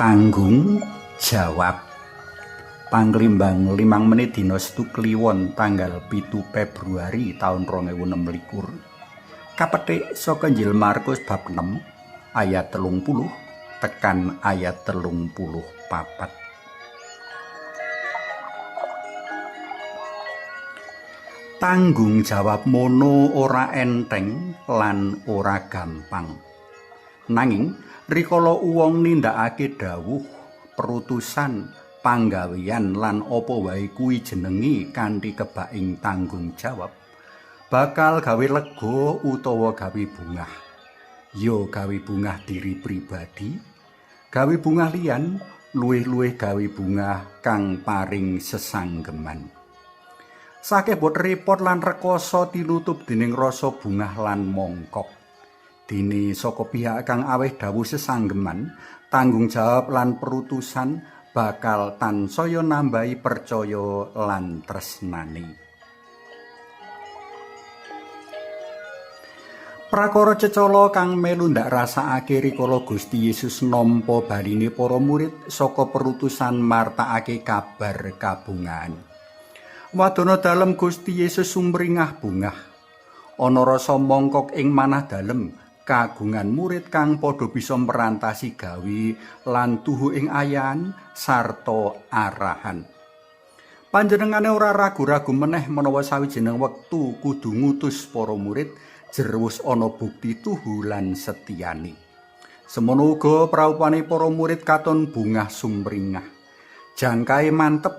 Tanggung jawab. Panglimbang 5 menit dina Setu Kliwon tanggal 7 Februari taun 2026. Kapetik saka Injil Markus bab 6 ayat 30 tekan ayat 34. Tanggung jawab mono ora enteng lan ora gampang. Nanging rikala wong nindakake dawuh, perutusan, panggawean lan apa wae kuwi jenenge kanthi kebaing tanggung jawab, bakal gawe lega utawa gawe bungah. Ya gawe bungah diri pribadi, gawe bungah liyan, luwih-luwih gawe bungah kang paring sesanggeman. Sakeh bot repot lan rekoso tinutup dening rasa bungah lan mongkok. Dene saka pihak kang aweh dawuh sesanggeman, tanggung jawab lan perutusan bakal tansaya nambahi percaya lan tresnane. Prakara cecala kang melu ndak rasakake rikala Gusti Yesus nampa baline para murid saka perutusan martakake kabar kabungahan. Wadana dalem Gusti Yesus sumringah bungah. Ana rasa mongkok ing manah dalem kagungan murid kang padha bisa merantasi gawe lan tuhu ing ayan sarta arahan. Panjenengane ora ragu-ragu meneh menawa sawijining wektu kudu ngutus para murid jerwus ana bukti tuhu lan setiyane. Semono uga praupane para murid katon bungah sumringah. Jangkae mantep,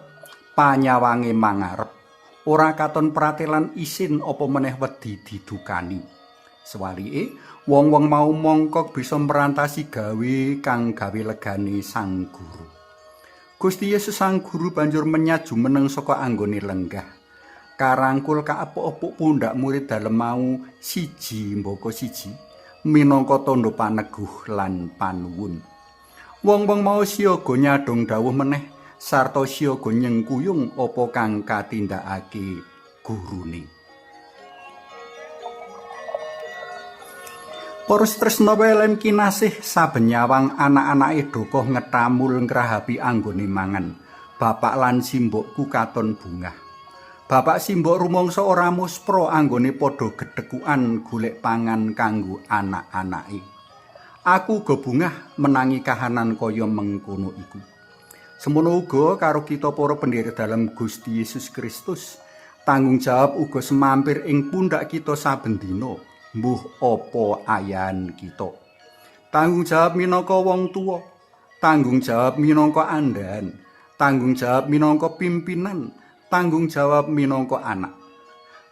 panyawange mangarep. Ora katon pratelan isin apa meneh wedi didukani. Sewalike, wong-wong mau mongkok bisa merantasi gawe kang gawe legane sang guru. Gusti Yesus sang guru banjur menyat jumeneng saka anggone lenggah. Karangkul kaepuk-epuk pundak murid dalem mau siji mbaka siji minangka tandha paneguh lan panuwun. Wong-wong mau siaga nyadhong dawuh meneh sarta siaga nyengkuyung apa kang katindakake gurune. Para tresna lan kinasih, saben nyawang anak-anake dokoh ngetamul ngrahapi anggone mangan. Bapak lan simbokku katon bungah. Bapak simbok rumangsa ora muspra anggone padha gedhekuan golek pangan kanggo anak-anake. Aku uga bungah menangi kahanan kaya mengkono iku. Semono uga karo kita para pendherek dalem Gusti Yesus Kristus. Tanggung jawab uga semampir ing pundak kita saben dina. Mbuh apa ayan kita. Tanggung jawab minangka wong tuwa, tanggung jawab minangka andhan, tanggung jawab minangka pimpinan, tanggung jawab minangka anak.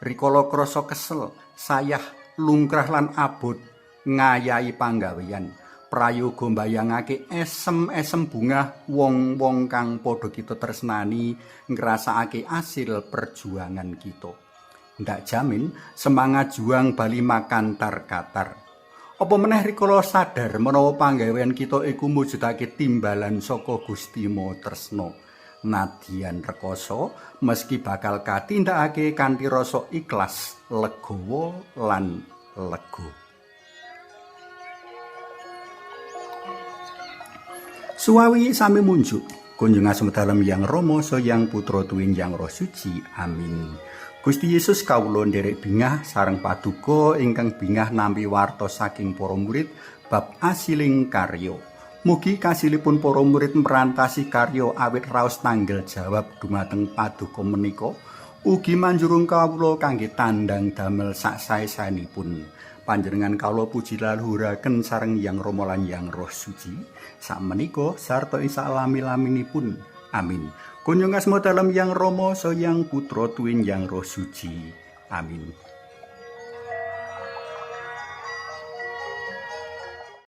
Rikala krasa kesel, sayah, lungkrah lan abot ngayahi panggawean, prayoga mbayangake esem-esem bungah wong-wong kang padha kita tresnani ngrasakake asil perjuangan kita. Ndak jamin semangat juang bali makantar-katar. Apa meneh rikala sadar menawa panggawean kita iku mujudake timbalan saka Gusti Maha Tresna. Nadyan rekoso meski bakal katindakake kanthi rasa ikhlas, legawa lan lega. Suwawi sami munjuk. Kunjung asma dalem Yang Rama, Sang Putra tuwin Yang Roh Suci. Amin. Gusti Yesus kawula nderek bingah sareng paduka ingkang bingah nampi warta saking para murid bab asiling karya. Mugi kasilipun para murid merantasi karya awit raos tanggel jawab dumateng paduka menika ugi manjurung kawula kangge tandang damel sak sae-saenipun. Panjenengan kawula puji laluhuraken sareng Yang Rama lan Yang Roh Suci sakmenika sarta ing saklami-laminipun. Amin. Kunjung asma dalem Yang Rama, Sang Putra tuwin Yang Roh Suci. Amin.